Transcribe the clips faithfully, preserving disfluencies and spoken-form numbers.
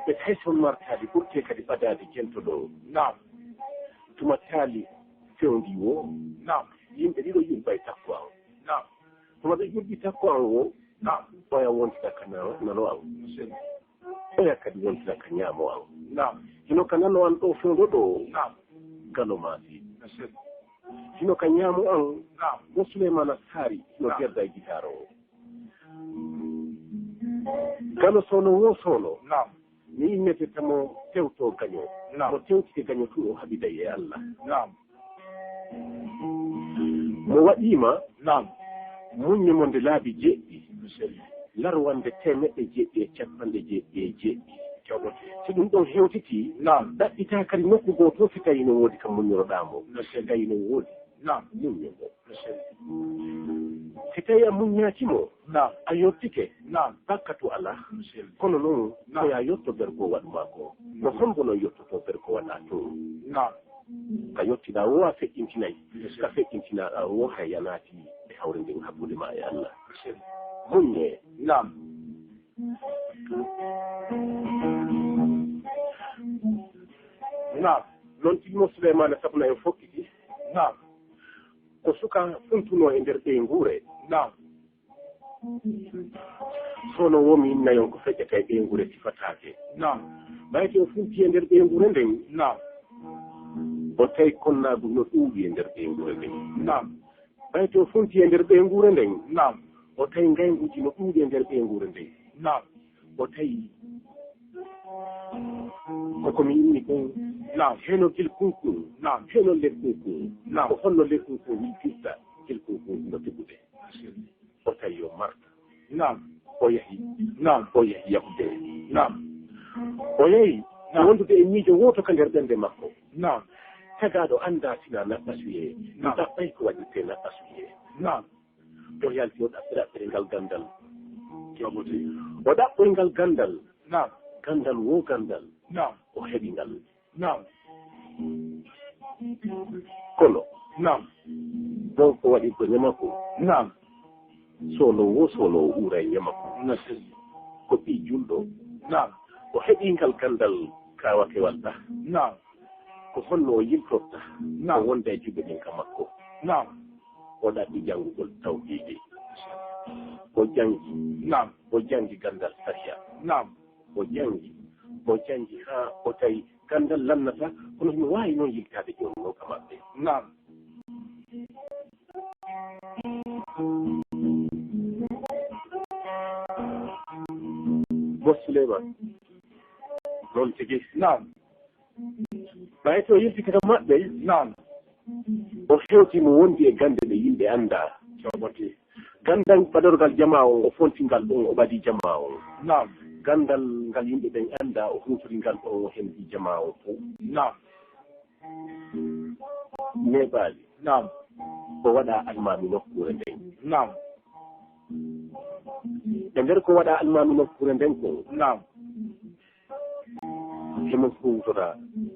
Ɓe hay so martaade ɓurtee kadi ɓadaade jento ɗo. Naam. Tuma taali fewndi wo. Naam. Yimɓe ɗiɗo yurɓay takko an. Naam. Tuma ɓe yurɓi takko an wo. Naam. Oya wontira ka nano, nano an. Sel. Oya kadi wontira ka ñaamo an. Naam. Hino ka nano an ɗo fewndo ɗo. Naam. Galo maasi. Sel. Hino ka ñaamo an. Naam. Mo Suleymana Saari hino. Naam. Gerda e gitaaro o. Gano soono wo soono. Naam. Mi innete tamo tewto gaño. Naam. Mo tewtike gaño tun o haɓiday e Allah. Naam. Mo waɗiima. Naam. Muññe mo nde laabi jeɗɗi. Misali. Larwande teemeɗɗe jeɗɗi e capanɗe jeɗɗi e jeɗɗi. Jaɓote. Si ɗum ɗon hewtitii. Naam. Ɗaɓɓitaa kadi nokku gooto si tawii no woodi ka muññoroɗaa mo. Misali. Si tawii no woodi. Naam. Muñño mo. Misali. Si tawii a muññaaki mo. Naam. A yottike. Naam. Bakkatu alaa. Misali. Kono noon. Naam. Ko yaa yotto bergo waɗu maa ko. Ko hombo noon yottoto bergo waɗaa tun? Naam. Ka yottiɗaa wo a feƴƴintinay. Misali. Ka feƴƴintinaaɗaa wo hay a naati e hawre nden hakkunde maa e Allah. Misali. Muññe. Naam. Naam. Noon tigi mo Suleymaana Sabuna en fokkiti. Naam. Ko suka funtunoo e nder ɓeynguure. Naam. Soono wo mi innayon ko feƴƴata e ɓeynguure sifataake. Naam. Ɓayte o funti e nder ɓeynguure nden. Naam. O tawi konnaagu no ɗuuɗi e nder ɓeynguure nden. Naam. Ɓayte o funti e nder ɓeynguure nden. Naam. O tawi ngaynguuji no ɗuuɗi e nder ɓeynguure nden. Naam. O tawi ko ko mi inni kon. Naam. Heno gilkunkun. Naam. Heno lekkunkun. Naam. Ko honno lekkunkun wiltirta gilkunkun no teɓude? O tawi yo marta. Naam. O yahi. Naam. O yahi yahude. Naam. O yahi. Naam. Wondude e miijo wooto ka nder ɓernde makko. Naam. Tagaaɗo anndaa sinaa naɓɓasuyee. Naam. Ɗaɓɓay ko waɗirtee naɓɓasuyee. Naam. O yalti o ɗaɓɓi ɗaɓɓere ngal ganndal. Jaɓote. O ɗaɓɓoy ngal ganndal. Naam. Ganndal wo ganndal. Naam. O heɓi ngal. Naam. Kono. Naam. Ɗon ko waɗi ko ñamako. Naam. Soono wo soono o uura e ñamako. Naam. Ko ɓii julɗo. Naam. O heɓi ngal ganndal kaawakewal ɗa. Naam. Ko honno o yiltorta. Naam. O wonda e juɓɓe ɗen ka makko. Naam. O ɗaɓɓi janngugol tawhiidi. O janngi. Naam. O janngi ganndal sariya. Naam. O janngi, o janngi haa o tawi ganndal lannata, kono himo waawi noon yiltaade jooni noon ka maɓɓe. Naam. Mo Suleyman, noon tigi. Naam. Ɓay to yiltike ka maɓɓe. Naam. O hewti mo wondi e gannde ɗe yimɓe anndaa. Coɓote. Ganndal ɓadorgal jamaa on, o fonti ngal ɗon, o ɓadii jamaa on. Naam. Ganndal ngal yimɓe ɓen anndaa, o huutori ngal ɗon, o hendi jamaa on fow. Naam. Neeɓaali. Naam. Ko waɗaa almaami nokkuure nden. Naam. E nder ko waɗaa almaami nokkuure nden kon. Naam. Himo huutora.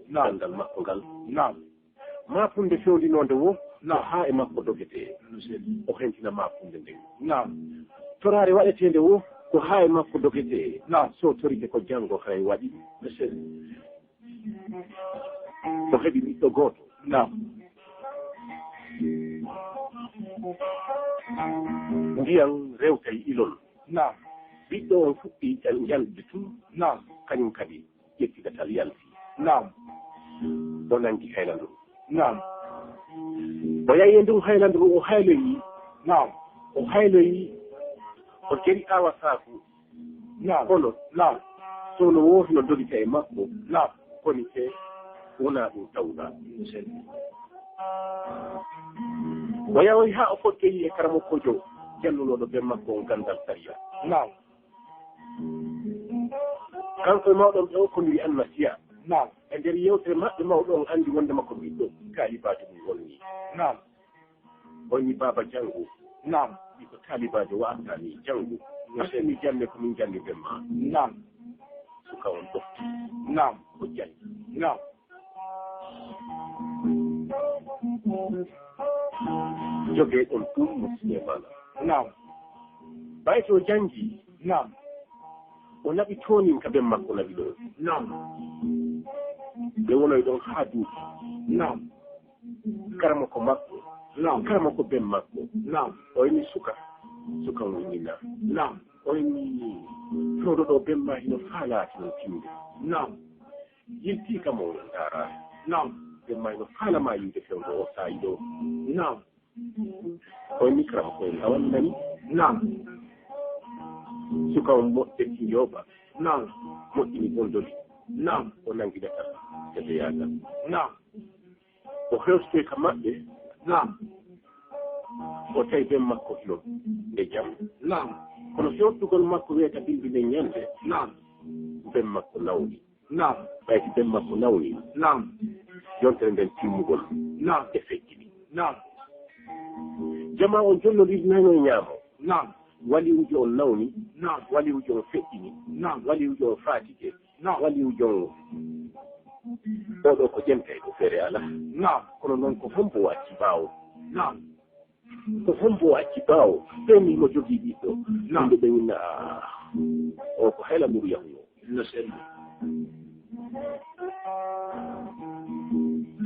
Naam. Ganndal makko ngal. Naam. Maafunde fewndinoonde wo, naam, ko haa e makko dogetee. No selli. O hentina maafunde nden. Naam. Toraare waɗeteende wo, ko haa e makko dogetee. Naam. So torike ko janngo haray waɗi. No selli. O heɓi ɓiɗɗo gooto. Naam. Ndiyan rewtay ilol. Naam. Ɓiɗɗo on fuɗɗi jan-, janɗude tun. Naam. Kañum kadi ƴetti gatal yalti. Naam. O nangi haylanduru. Naam. O yahi e ndun haylanduru, o hayloyi. Naam. O hayloyi, o jeri awa saaku. Naam. Kono, naam, soono wooto no dogita e makko. Naam. Kono te wonaa ɗum tawɗaa. O yahoyi haa o fottoyi e karamokoojo jannunooɗo ben makko on ganndal sariya. Naam. Kanko e mawɗo on ɓe okkondiri annasiya. Naam. E nder yewtere maɓɓe, mawɗo on anndi wonndema ko ɓiɗɗo taalibaajo mum wonni. Naam. O wi, "Baaba, janngu." Naam. Ɓiɗɗo taalibaajo wa'ata mi, "Janngu." Naam. Ɓe mi jannge ko min janngi ben ma. Naam. Suka on ɗofti. Naam. O janngi. Naam. Jogee ɗon ɗum mo Suleymana. Naam. Ɓay to janngi. Naam. O naɓi toonin ka ben makko naɓi ɗon. Naam. Ɓe wonoy ɗon haa duuɓi. Naam. Karamoko makko. Naam. Karamoko ben makko. Naam. O inni suka. Suka on inni naam. Naam. O inni fewndo ɗo ben maa hino faalaa tino tinde. Naam. Yiltii ka mo ndaara. Naam. Ben maa hino faala maa yiide fewndo o saa'i ɗo. Naam. Koye mikra koye lawan nani. Naam. Suka on moƴƴi yoɓa. Naam. Moƴƴini bondoli. Naam. O nangi datal. Kede yagal. Naam. O hewtoy ka maɓɓe. Naam. O tawi ben makko hino e jam. Naam. Kono hewtugol makko wiyata bimbi nden ñande. Naam. Ben makko nawni. Naam. Ɓay si ben makko nawni. Naam. Yontere nden timmugol. Naam. E feƴƴini. Naam. Jamaa on jonnondirnayno e ñaamo. Naam. Waliwujo on nawni. Naam. Waliwujo on feƴƴini. Naam. Waliwujo on faatike. Naam. Waliwujo on. Oɗo ko ƴentay ko feere alaa. Naam. Kono noon ko hombo wacci ɓaawo. Naam. Ko hombo acci ɓaawo? Ɓen mo jogii ɓiɗɗo. Naam. Yimɓe ɓen inna, "Ah, o ko hayla muru yahuno." No selli.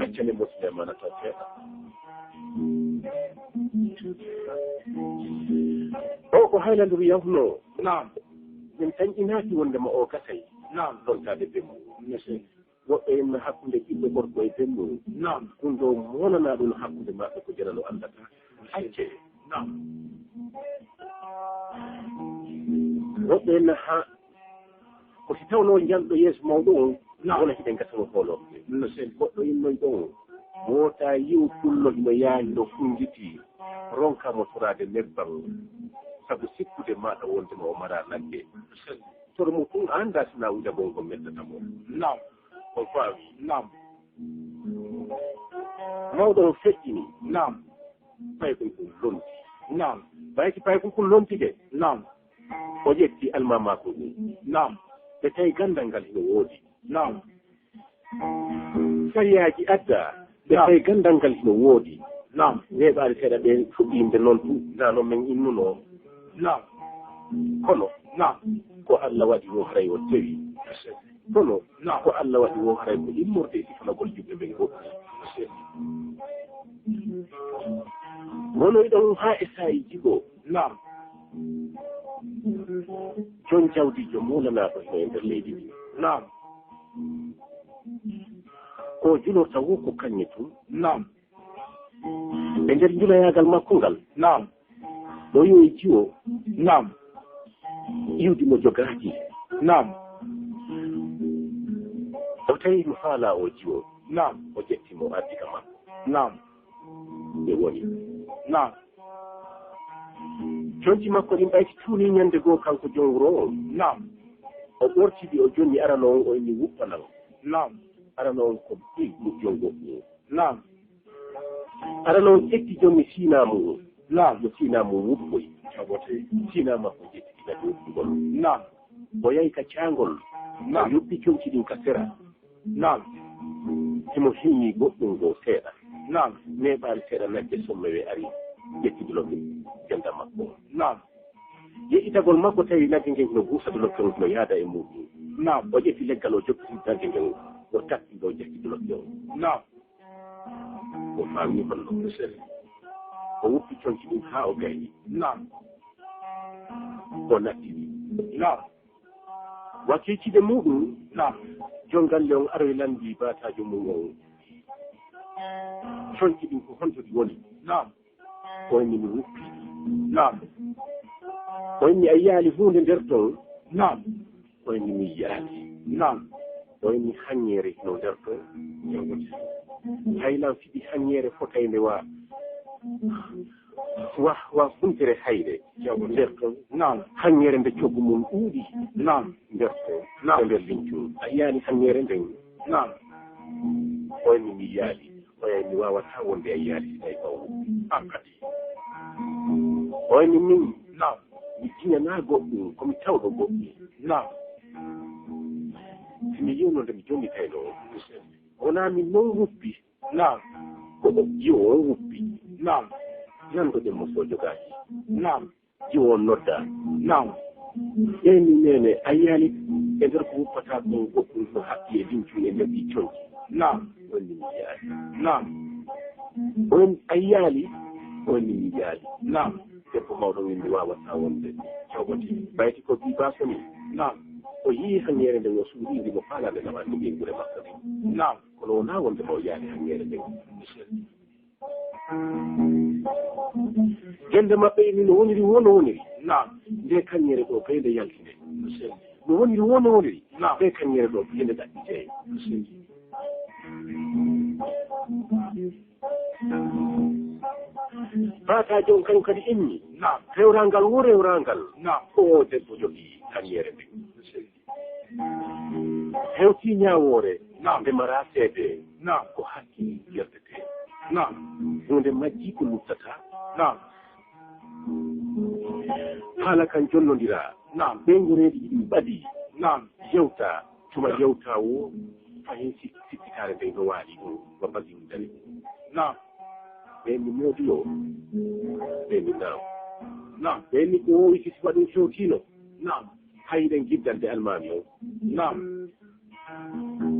Accane mo Suleymana tan seeɗa. O ko hayla nduru yahuno. Naam. Min tan inaaki wondema o gasay. Naam. Lontaade ɓe mo. No selli. Woɓɓe inna hakkunde ɓiɗɗo gorko e ben mum. Naam. Ɗum ɗo mo wonanaa ɗum hakkunde maɓɓe ko janano anndata. Acce. Naam. Woɓɓe inna ha ko si tawno njanɗo yeeso mawɗo on. Naam. Wona hiɗen gasano hoolo. No sen goɗɗo innoy ɗon. Wota yiw pullo hino yaahi no funjiti. Ronka mo toraade nebban. Sabu sikkude maɗa wonde ma o mara nagge. Toro mo tun a anndaa si naawuja bongo mettata mo. Naam. On faami? Naam. Mawɗo on feƴƴini. Naam. Paykun kun lonti. Naam. Ɓay si paykun kun lontike. Naam. O ƴetti almamakun ɗin. Naam. Ɓe tawi ganndal ngal hino woodi. Naam. Sariyaaji addaa, ɓe Naam. Tawi ganndal ngal hino woodi. Naam. Neeɓaali seeɗa ɓe fuɗɗiinde noon tun, naa no men innuno. Naam. Kono, Naam. Ko Alla waɗi wo haray o tewi. Kono, Naam. Ko Alla waɗi wo haray ko immorde e sifanagol juɓɓe ɓen goɗɗum. Wonoy ɗon haa e saa'i jigo. Naam. Jon jawdi, jon muulanaaɗo hino e nder leydi ndi. Naam. Ko julorta wo ko kaŋŋe tun. Naam. E nder njulayaagal makko ngal. Naam. Ɗo yo e jiwo. Naam. Iwdi mo jogaaki. Naam. O tawi mo faalaa o jiwo. Naam. O ƴetti mo addi ka makko. Naam. Ɓe woni. Naam. Conci makko ɗin ɓayti tuuni ñande goo kanko jom wuro on. Naam. O ɓortidi o jonni arano on o inni wuppanan. Naam. Arano on ko ɓi mo jom goɗɗum. Naam. Arano on ƴetti jonni siina mum. Naam. Yo siina mum wuppoy. Sabote. Siina makko ƴetti kadi wuppugol. Naam. O yahi ka caangol. Naam. O yoppi conci ɗin ka sera. Naam. Himo hinni goɗɗum goo seeɗa. Naam. Neeɓaali seeɗa nagge somme we ari. Ƴetti duloki jenda makko. Naam. Yeƴitagol makko tawi nagge ngen no guusa duloki on no yaada e muɗum. Naam. O ƴetti leggal o jokki nagge ngen o tatti ɗo ƴetti duloki on. Naam. O faami honno. O wuppi conci ɗin haa o gayni. Naam. O nattini. Naam. Wakiicide muɗum. Naam. Jon galle on aroy lanndi baataajo mum on. Conci ɗin ko honto ɗi woni? Naam. O inni mi wuppi. Naam. O inni a yiyaali huunde nder ton? Naam. O inni mi yiyaali. Naam. O inni haŋŋeere no nder ton? Jawgol. Haylan fiɗi haŋŋeere fotaynde wa, wa, wa huntere hayre. Jawgol. Nder ton? Naam. Haŋŋeere nde coggu mum ɗuuɗi. Naam. Nder ton? Naam. E nder lincol. A yiyaani haŋŋeere nden? Naam. O inni mi yiyaali. Oya mi waawataa wonde a yaari si tawi ɓawo an kadi. Oya mi min, naam, mi jiñanaa goɗɗum, ko mi tawɗo goɗɗum. Naam. Si mi yiwno nde mi jonnitayno on. Wonaa min non wuppi. Naam. Ko o jiwo on wuppi. Naam. Nanndo ɗen mo so jogaaki. Naam. Jiwo on noddaa. Naam. Ɓe ni, "Neene, a yiyaali e nder ko wuppata ɗum goɗɗum ko haɓɓi e lincum e nder ɗi conci?" "Naam." On ni, "Mi yiyaali." "Naam." On, "A yiyaali?" On ni, "Mi yiyaali." "Naam." Debbo mawɗo windi, "Waawataa wonde, coɓote." Ɓayti ko bii baaso ni. "Naam." O yii hanngeere nden, o suuɗi ndi mo faalaade nawande ɓeynguure makko nden. "Naam." Kono wonaa wonde mo yiyaali hanngeere nden. Gende maɓɓe ni no woniri, wo no woniri. "Naam." Nde kañere ɗo, ɓe nde yaltine. No woniri, wo no woniri. "Naam." Nde kañere ɗo, ɓe nde ɗaɓɓite. Baataajo on kañum kadi inni. "Naam." Rewrangal wo rewrangal. "Naam." Ko o debbo jogi kañere nden. Hewti ñaawoore. "Naam." Nde mara seede. "Naam." Ko hakkil yerdete. "Naam." Huunde majji ko luttata. "Naam." Haala kan jonnondira. "Naam." Ɓeynguureeji ɗiɗi ɓadi. "Naam." Yewta, tuma yewta wo, fahin sik-, sikkitaare nden no waali ɗum, wa bagi ɗum dari ɗum. "Naam." Ɓe ni, "Moodi o?" Ɓe ni, "Naam." "Naam." Ɓe ni, "Ko wowi si sifa ɗum fewtino?" "Naam." "Hay ɗen giddande almaami o?" "Naam."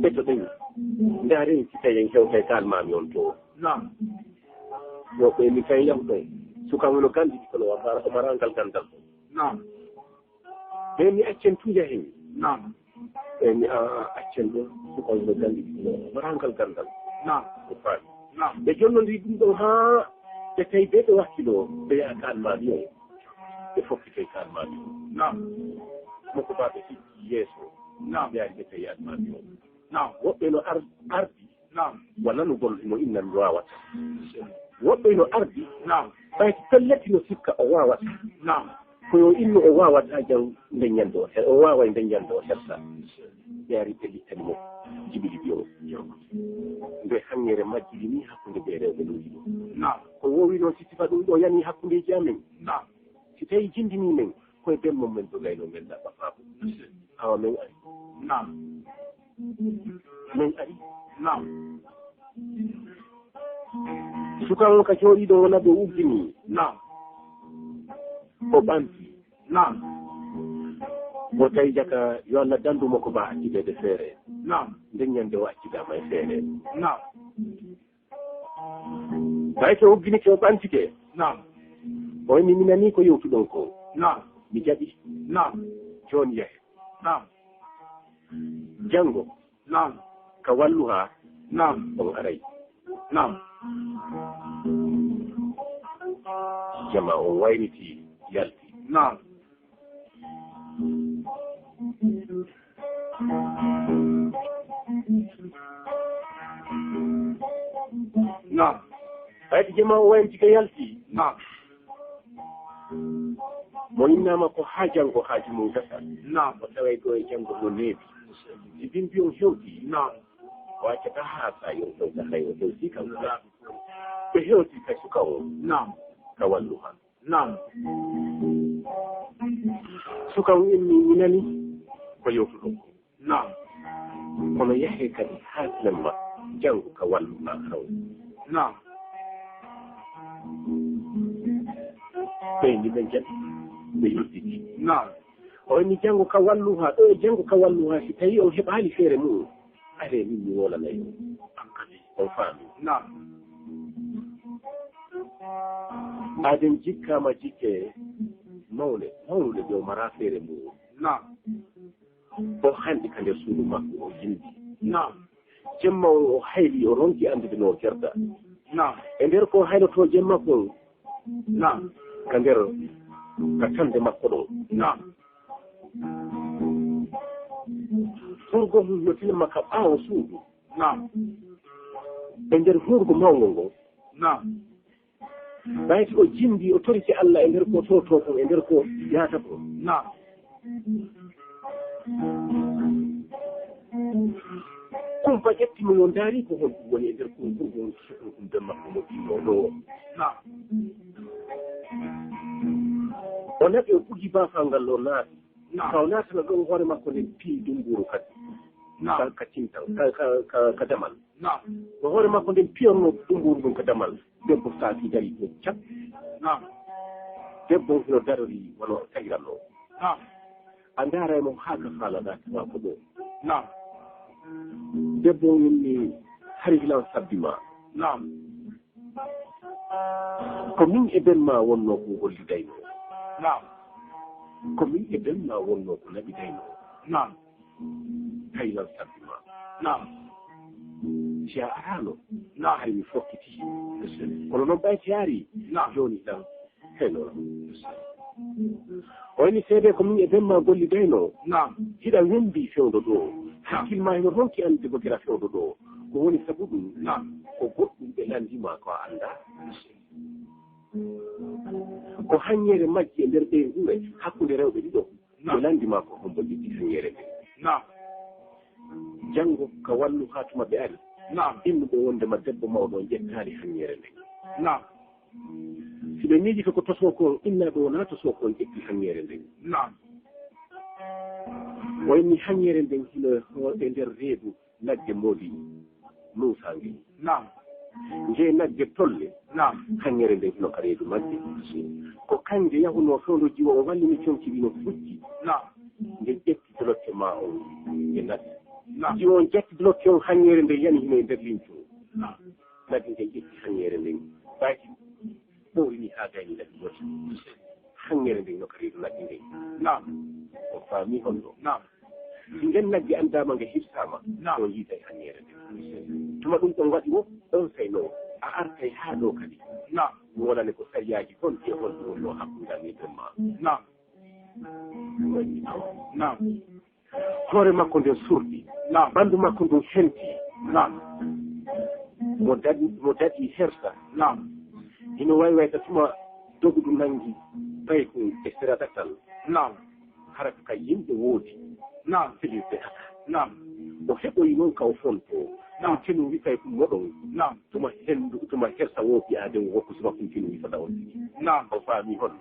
"Ɓe to ɗen, ndaaren si tawi en hewtay ka almaami on to." "Naam." Woɓɓe ni, "Kay yahu ɗon, suka mo no gandi, kono o mara-, o marangal gandal." "Naam." Ɓe ni, "Accen tun yahen." "Naam." Ɓe ni, "Aa, accen ɗum, suka on no gandi, no marangal gandal." "Naam." Ko faami. "Naam." Ɓe jonnondiri ɗum ɗon haa ɓe tawi ɓe ɓe wakkilo, ɓe yaha ka almaami on. Ɓe fokkitoy ka almaami on. "Naam." Mo ko ba ɓe hikki yeeso. "Naam." Ɓe ari ɓe tawi almaami on. "Naam." Woɓɓe no ar-, ardi. "Naam." Wa nanugol mo innan waawata. Woɓɓe no ardi. "Naam." Ɓay ko pellet no sikka o waawata. "Naam." Ko yo innu o waawata jam nde ñande o he-, o waaway nde ñande o hersa. Ɓe ari ɓe littani mo. Jibili biyo. Nde hangere majjiri ni hakkunde ɓe rewɓe ɗo ɗiɗo. "Naam." Ko wowi noon si sifa ɗum ɗo yani hakkundeji amen. "Naam." Si tawi jindini men, koye ben mon men dogayno men ɗaɓɓa faabo. "Awa men ari." "Naam." Men ari. "Naam." Suka on ka jooɗiiɗo wona ɓe uggini. "Naam." O ɓanti. "Naam." O tawi jaka yo Allah dandu mo ko ba accideede feere. "Naam." Nden ñande o accidaama e feere. "Naam." Tawi ke uggini ke o ɓantike. "Naam." O inni, "Mi nani ko yewtuɗon ko." "Naam." "Mi jaɓi." "Naam." "Jooni yahe." "Naam." "Janngo." "Naam." "Ka walluha." "Naam." "On aray." "Naam." Jama on wayniti, yalti. "Naam." "Naam." Ɓayde jama o waynti ka yalti. "Naam." Mo innama ko haa janngo haaju mum gasa. "Naam." O taway ɗo e janngo mo neeɓi. Si bimbi on hewti. "Naam." O accata haa saa'i on hewta hay o hewti kam. "Naam." Ɓe hewti ka suka on. "Naam." Ka walluha. "Naam." Suka on inni, "Mi nani ko yewtuɗon ko." "Naam." "Kono yahe kadi haa sinemma janngo ka walluha haw." "Naam." Ɓe ni ɓe jaɓi, ɓe yodditi. "Naam." O inni, "Janngo ka walluha, ɗo e janngo ka walluha, si tawi on heɓaali feere mu'un, are min mi wolanayo on." An kadi. On faami? "Naam." Aaden jikkaama jikke mawne, mawnude, ɓe o mara feere mu'un. "Naam." O hanɗi ka nder suudu makko, o jindi. "Naam." Jemma on o hayli, o ronki anndude no o kerda. "Naam." E nder ko haylotoo jemma kon. "Naam." Ka nder, ka tande makko ɗon. "Naam." Hurgo hun no tilma ka ɓaawo suudu. "Naam." E nder hurgo mawngo ngon. "Naam." Ɓayti o jimbi, o torike Allah e nder ko toto kon, e nder ko yaata kon. "Naam." Kumpa ƴetti mo, o ndaari ko honɗum woni e nder kon, kon, kon, kon, kon ben makko mo ɗiɗo ɗo. "Naam." O naɓi, o ɓugi baafal ngal, o naati. "Naam." Ka o naatana ɗon, hoore makko nden piyi dumbuuru kadi. "Naam." Ka, ka tintal, ka, ka, ka, ka damal. "Naam." Ko hoore makko nden piyonno dumbuuru ndun ka damal. Debbo saaki dari ɗum cap. "Naam." Debbo hino darori wano tagiranno. "Naam." A ndaara e mo haa ka faalaɗaa, tawa ko ɗo. Naam. Debbo on inni, hari hilan sabbi ma. Naam. Ko min e ben ma wonnoo ko gollidaynoo. Naam. Ko min e ben ma wonnoo ko naɓidaynoo. Naam. Hay hilan sabbi ma. Naam. Si a araano, naam, hari mi fokkiti. Kono noon ɓay si a arii, naam, jooni ɗan. Heno. O inni seede ko min e ben ma gollidaynoo. Naam. Hiɗa wembi fewndo ɗo. Naam. Hakkil ma hino ronki anndude ko gira fewndo ɗo. Ko woni sabu ɗum? Naam. Ko goɗɗum ɓe lanndi ma ko a anndaa. Ko haŋŋeere majji e nder ɓeynguure hakkunde rewɓe ɗiɗo. Naam. Ɓe lanndi ma ko hombo ƴetti haŋŋeere nden. Naam. Janngo ka wallu haa tuma ɓe ari. Naam. Innu ɓe wonndema debbo mawɗo on ƴettaali haŋŋeere nden. Naam. Si ɓe miijike ko tosooku on, innaa ɓe wonaa tosooku on ƴetti haŋŋeere nden. Naam. O inni haŋŋeere nden hino e nder reedu nagge moodi Muusaa ngen. Naam. Nge nagge tolle. Naam. Haŋŋeere nden hino ka reedu magge. Ko kange yahunoo fewndo jiwo on wallini conci ɗi no fucci. Naam. Nge ƴetti dolokke ma on, nge naɓi. Naam. Jiwo on ƴetti dolokke on, haŋŋeere nden yani hino e nder lincu. Naam. Nagge ngen ƴetti haŋŋeere nden, ɓayti ɓoorini haa gayni nagge gotel. Haŋŋeere nden no ka reedu nagge nden. Naam. O faami honno? Naam. Si nden nagge anndaama nge hirsaama, naam, on yiitay haŋŋeere nden. Tuma ɗum ɗon waɗi wo, on say non, a artay haa ɗo kadi. Naam. Mi wolane ko sariyaaji honɗi e honɗi wonnoo hakkunde am e ben ma. Naam. Naam. Hoore makko nden surɗi. Naam. Ɓanndu makko ndun henti. Naam. Mo daɗi, mo daɗi hersa. Naam. Hino way wayta tuma dogudu nangi paykun e sera ɗatal. Naam. Hara ka yimɓe woodi. Naam. Filirde haka. Naam. O heɓoyi non ka o fonto. Naam. Tinu wi kay ɗum moɗon. Naam. Tuma hendu, tuma hersa wo bi'aade o wokku suma kun tinu wi fota on. Naam. O faami honno.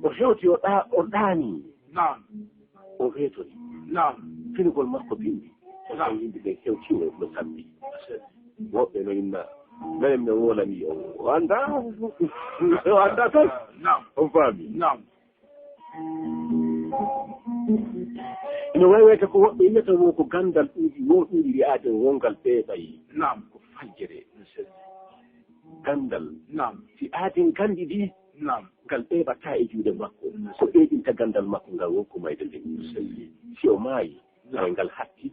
O hewti o ɗa-, o ɗaani. Naam. O weetori. Naam. Pinugol makko bimbi. Naam. Yimɓe ɓe hewti o no sabbi. Woɓɓe no inna, menen men wolani o. O anndaa. O anndaa tan. Naam. O faami. Naam. Ina wayi wayta ko woɓɓe innata wo ko ganndal ɗuuɗi, wo ɗuuɗiri aaden wongal ɓeeɓay. Naam. Ko fajjere. Ganndal. Naam. Si aaden ganndi ɗi, naam, ngal ɓeeɓataa e juuɗe makko. Naam. Ko ɓeeɓinta ganndal makko ngal wonko mayde nden. Si o maayi, naam, ngal hatti,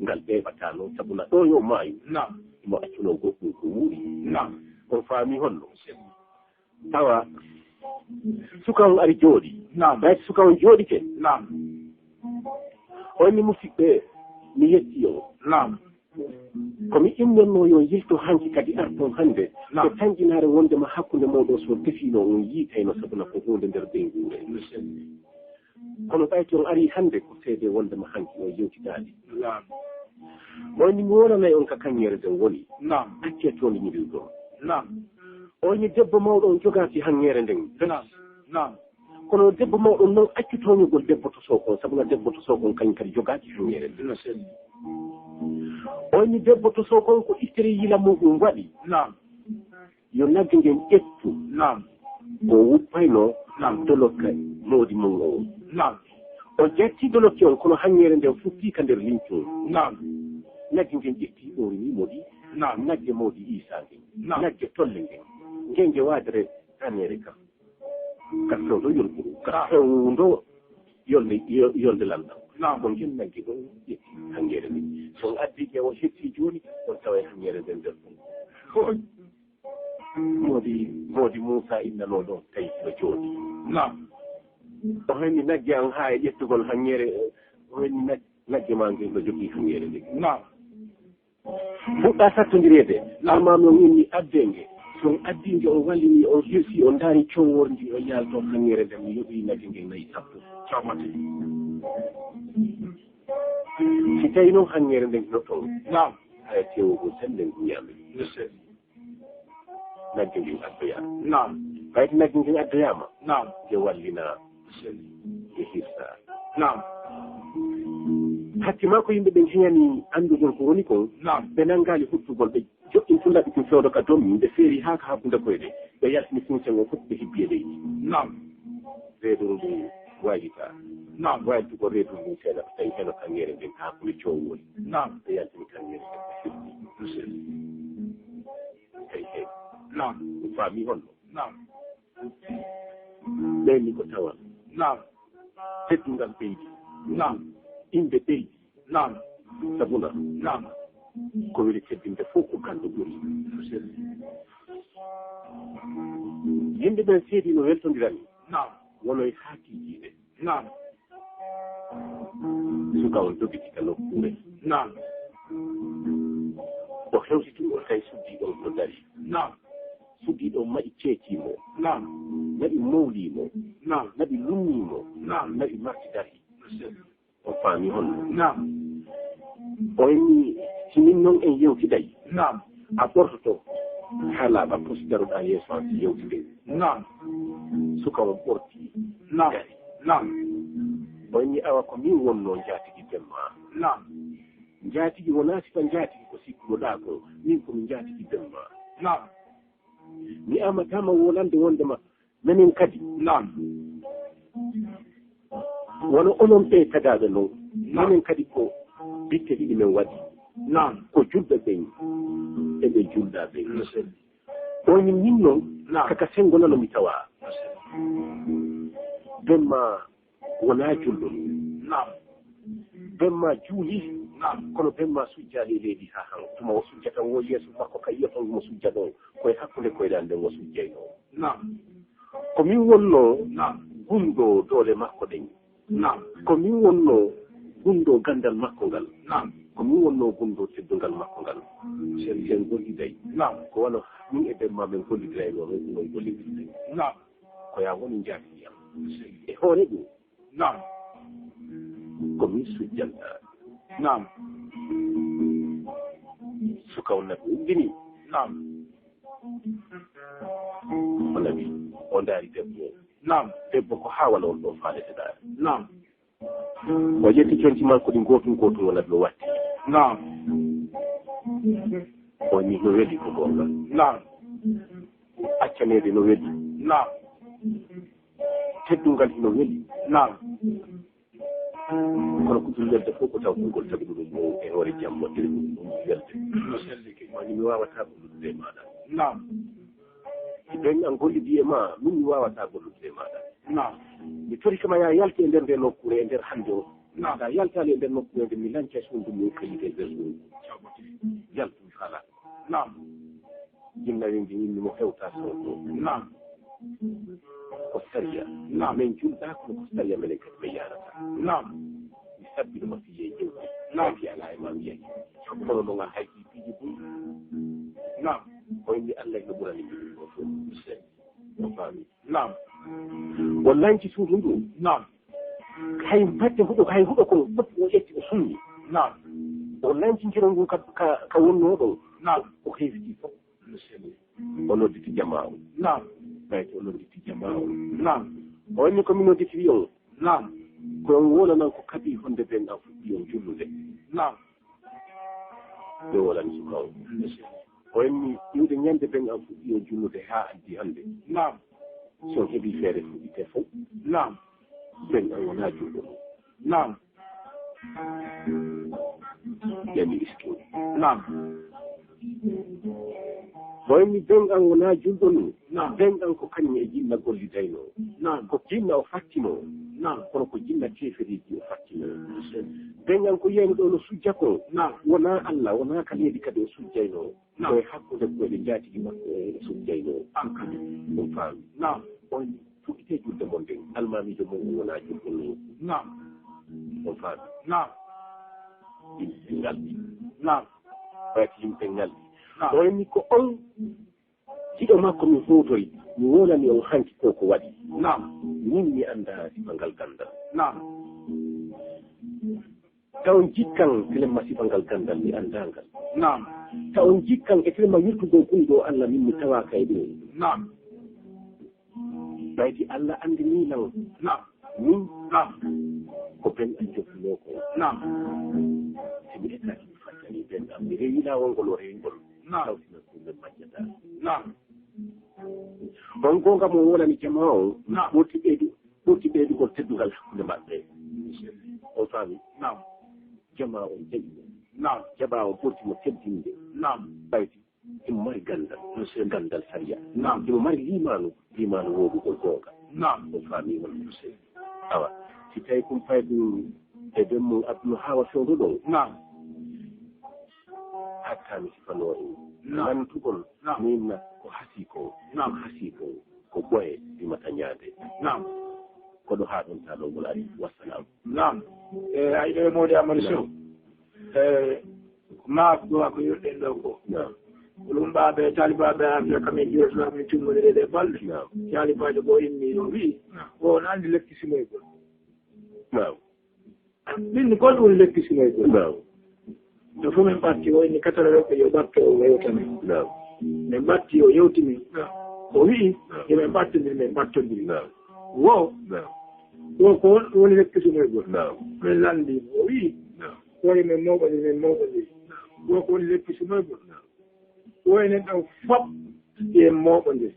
ngal ɓeeɓataa non, sabu na ɗo yo maayu. Naam. Mo accunoo goɗɗum ko wuuri. Naam. On faami honno? Tawa suka on ari jooɗi. Naam. Ɓay suka on jooɗike. Naam. On ni musiɓɓe, mi yetti on. Naam. Ko mi innonnoo yo yilto hanki kadi arton hannde. Naam. Ko tanƴinaare wondema hakkunde mooɗon so tefiino on yiitayno sabuna ko huunde nder ɓeynguure. Kono ɓay to on arii hannde ko seede wondema hanki on yewtitaali. Naam. Mo ni mi wolanay on ka kaŋŋeere nden woni. Naam. Accee toonde ñirilɗon. Naam. O ni debbo mawɗo on jogaaki haŋŋeere nden. Naam. Naam. Kono debbo mawɗo on non accu tooñugol debbo tosooku on, sabu na debbo tosooku on kañum kadi jogaaki haŋŋeere nden. No selli. O ni debbo tosooku on ko Israyiila muɗum waɗi. Naam. Yo nagge ngen ƴettu. Naam. Ko wuppayno. Naam. Dolokke moodi mum on. Naam. O ƴetti dolokke on, kono haŋŋeere nden futti ka nder lincu. Naam. Nagge ngen ƴetti, ɓoorini moodi. Naam. Nagge moodi Iisaa ngen. Naam. Nagge tolle ngen. Ngen nge waadere haŋŋeere kam. Ka fewndo yolɓuru. Ka, naam, fewndo yolnde, yo-, yolnde lanɗam. Naam. Ko ngen nagge ɗon ƴetti haŋŋeere nden. So on addi ke o hetti jooni, on taway haŋŋeere nden nder ɗum. Ko moodi, moodi Muusaa innanoo ɗon tawi no jooɗi. Naam. O henni nagge an haa e ƴettugol haŋŋeere, o henni nag-, nagge maa ngen no jogii haŋŋeere nden. Naam. Fuɗɗa sattondireede. Naam. Almaami on inni addee nge. So on addii nge, on wallini, on hirsi, on ndaari cowoor ndi, on yaalto haŋŋeere nden, mi yoɓii nagge ngen nayi sappo. Cawmate. Si tawi noon haŋŋeere nden hino toon. Naam. Haya teewugol tan nden ngu ñaami. Nagge ngen addoyaa. Naam. Ɓayde nagge ngen addoyaama. Naam. Nge wallinaa. Nge hirsaa. Naam. Hakke maa ko yimɓe ɓen heñani anndugol ko woni kon. Naam. Ɓe nanngaali huttugol, ɓe joɗɗin tun laɓi tun fewndo ka dommi, ɓe feeri haa ka hakkunde koyɗe. Ɓe yaltini kuusen o fof, ɓe hibbi e leydi. Naam. Reeduru ndu waylitaa. Naam. Waawi dugo reedu ndun seeɗa, tawi heno kaŋŋeere nden haa kule coowooli. Naam. Ɓe yaltini kaŋŋeere nden ɓe firti. No selli. Hey, hey. Naam. Ɗum faami honno? Naam. Ɓen ni ko tawal. Naam. Teddungal ɓeydi. Naam. Innde ɓeydi. Naam. Sabuna. Naam. Ko weli teddinde fof ko ganndo ɓuri. Yimɓe ɓen seedi no weltondirani. Naam. Wono e haa kiikiiɗe. Naam. Suka on dogiti ka nokkuure. Naam. O hewti tun, o tawi suddiiɗo on no dari. Naam. Suddiiɗo on naɓi ceekii mo. Naam. Naɓi mowlii mo. Naam. Naɓi lunnii mo. Naam. Naɓi marti dari. O faami honno? Naam. O inni, si min non en yewtiday, naam, a ɓortoto haa laaɓa, pos daroɗaa yeeso an si yewtiden. Naam. Suka on ɓorti. Naam. Dari. Naam. O inni, awa ko min wonno njaatigi Demba. Naam. Njaatigi wonaa sifa njaatigi ko sikkunoɗaa ko, min ko mi njaatigi Demba. Naam. Mi amatama wolande wondema menen kadi. Naam. Wano onon ɓe tagaaɓe non. Naam. Menen kadi ko bitte ɗiɗi men waɗi. Naam. Ko julɓe ɓen e ɓe julɗaa ɓen. No selli. O inni min non, naam, kaka senngo nano mi tawaa. No selli. Demba wonaa julɗo. Naam. Demba juuli. Naam. Kono Demba sujjaali e leydi haa han. Tuma o sujjata o yeeso makko ka yi'oton mo sujja ɗon. Ko e hakkunde koyɗe an nden o sujjaynoo. Naam. Ko min wonnoo, naam, gunndoo doole makko ɗen. Naam. Ko min wonnoo gunndoo ganndal makko ngal. Naam. Ko min wonnoo gunndoo teddungal makko ngal. Sen, sen golliday. Naam. Ko wano min e Demba men gollidiraynoo non, non gollidirɗen. Naam. Ko yaa woni njaatigi am. E hoore ɗum. Naam. Ko min sujjanta. Naam. Suka on naɓi uddini. Naam. O naɓi, o ndaari debbo. Naam. Debbo ko haa wano on ɗo faaleteɗaa. Naam. O ƴetti conci makko ɗi gootun gootun, o naɓi o watti. Naam. O ni no weli ko goonga. Naam. Accaneede no weli. Naam. Teddungal hino weli. Naam. Kono ko ɗum welde fof ko taw konngol tagi ɗum mo e hoore jamma, iri ɗum ɗum welde. No selli ke. Wani mi waawataa gollude e maaɗa. Naam. Si ɓen an gollidi e ma, min mi waawataa gollude e maaɗa. Naam. Mi tori kama yaa yalti e nder nde nokkuure e nder hannde o. Naam. Sa yaltaali e nder nokkuure nde mi lanca suudu mum kayit e nder suudu. Yaltu mi faala. Naam. Jinnaɓe mbi inni mo hewta soto. Naam. Ko sariya. Naam. Min julɗa kono ko sariya menen kadi ɓe yarata. Naam. Mi sabbino ma fiye jewte. Naam. Ki ala e ma mi yahi. Kono no ngal hay ki piiji buy. Naam. O inni Allah no ɓurani mi ɗum ɗo fof. O faami. Naam. O lanci suudu ndu. Naam. Hay batte huɗo, hay huɗo ko fof o ƴetti o summi. Naam. O lanci njiro ngu ka, ka, ka wonnoo ɗo. Naam. O hewti fof. O nodditi jamaa o. Naam. Ɓay o nodditi jamaa o. Naam. O inni ko mi nodditi on. Naam. Ko on wolanan ko kaɓi honde ɓen an fuɗɗi on jullude. Naam. Ɓe wolani suka o. O inni iwde ñande ɓen an fuɗɗi on jullude haa addi hande. Naam. Si on heɓi feere fuɗɗite fof. Naam. Ɓen an wonaa julɗo ɗum. Naam. Ɓe mi iski. Naam. Boy mi ɓen an wonaa julɗo ɗum. Naam. Ɓen an ko kañum e jinna gollidaynoo. Naam. Ko jinna o fattinoo. Naam. Kono ko jinna keeferiiji o fattinoo. Ɓen an ko yiyaymi ɗo no sujja ko. Naam. Wonaa Allah, wonaa ka leydi kadi o sujjaynoo. Naam. Ko e hakkunde koyɗe njaatigi makko e sujjaynoo. An kadi. Ɗum faami. Naam. On fuɗɗitee julde mon nden. Almaamiijo mon on wonaa julɗo non. Naam. On faami. Naam. Yimɓe ngalɗi. Naam. Ɓayata yimɓe ngalɗi. Naam. O inni ko on giɗo makko mi huutori, mi wolani on hanki ko ko waɗi. Naam. Min mi anndaa sifa ngal ganndal. Naam. Taw jikkan telen ma sifa ngal ganndal mi anndaa ngal. Naam. Taw jikkan e telen ma wirtugol gunɗo Allah min mi tawaaka e ɗum. Naam. Ɓaydi Allah anndinii lan. Naam. Min. Naam. Ko ben an jokkunoo ko. Naam. Si mi etaaki mi fattanii ben an, mi rewi laawol ngol o rewi ngol. Naam. Taw si men ko men majjata. Naam. On goonga mo wolani jamaa on. Naam. Ɓurti ɓeydu-, ɓurti ɓeydugol teddungal hakkunde maɓɓe. On faami? Naam. Jamaa on jaɓi mo. Naam. Jaɓaa on porti mo teddinde. Naam. Ɓayti himo mari ganndal, ganndal sariya. Naam. Himo mari liimaanu, liimaanu woodugol goonga. Naam. On faami won ko sey. Awa, si tawi kum faydu e ben mum aduna haawa fewndo ɗon. Naam. Hatta mi sifanoo en. Naam. Nantugol. Naam. Min na ko hasii ko. Naam. Ko hasii ko. Ko ɓoye rimata ñaande. Naam. Ko ɗo haa ɗon taa ɗon ngol ari. Wassalam. Naam. E, ay ɗo e Mawdi Amadu Sow. E, maak ɗo ako yoɗɗen ɗo ko. Naam. Ko ɗum ɓaaɓe, taalibaaɓe am, yo kam en jooɗo, min tummonire ɗe balɗe. Naam. Taalibaajo goo inni no wi'i, naam, ko on anndi lekki simoygol. Naam. Min ko ɗum lekki simoygol. Naam. No fof min ɓatti o inni katara rewɓe yo ɓatto o yewta min. Naam. Min ɓatti o yewti min. Naam. O wi'i, naam, yo min ɓattondir, min ɓattondiri. Naam. Wo. Naam. Wo ko won woni lekki simoygol. Naam. Min lanndi o wi'i, naam, ko yo min mawɓondiri, min mawɓondiri. Naam. Wo ko woni lekki simoygol. Naam. Wo enen ɗo fof yo en mawɓondir.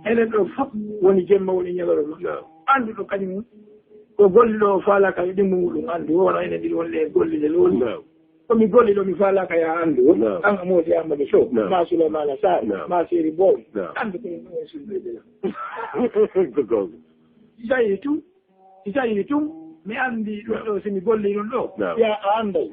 Enen ɗo fof woni jemma, woni ñalorma. Naam. Annduɗo kañum ko golli ɗo o faalaaka yo ɗimmo muɗum anndu. Wona enen ɗiɗo wonde e golle ɗe looli. Naam. Ko mi golli ɗo mi faalaaka ya anndu. Naam. An a Moodi Ammadu Sow. Naam. Ma Souleymane Sarr. Naam. Ma Seri Boy. Naam. Anndu ko ɗum woni sunnoyde lam. Ko goonga. Jayi tum. Si tawii tun mi anndii ɗum ɗo, si mi gollii ɗum ɗo, ya a annday.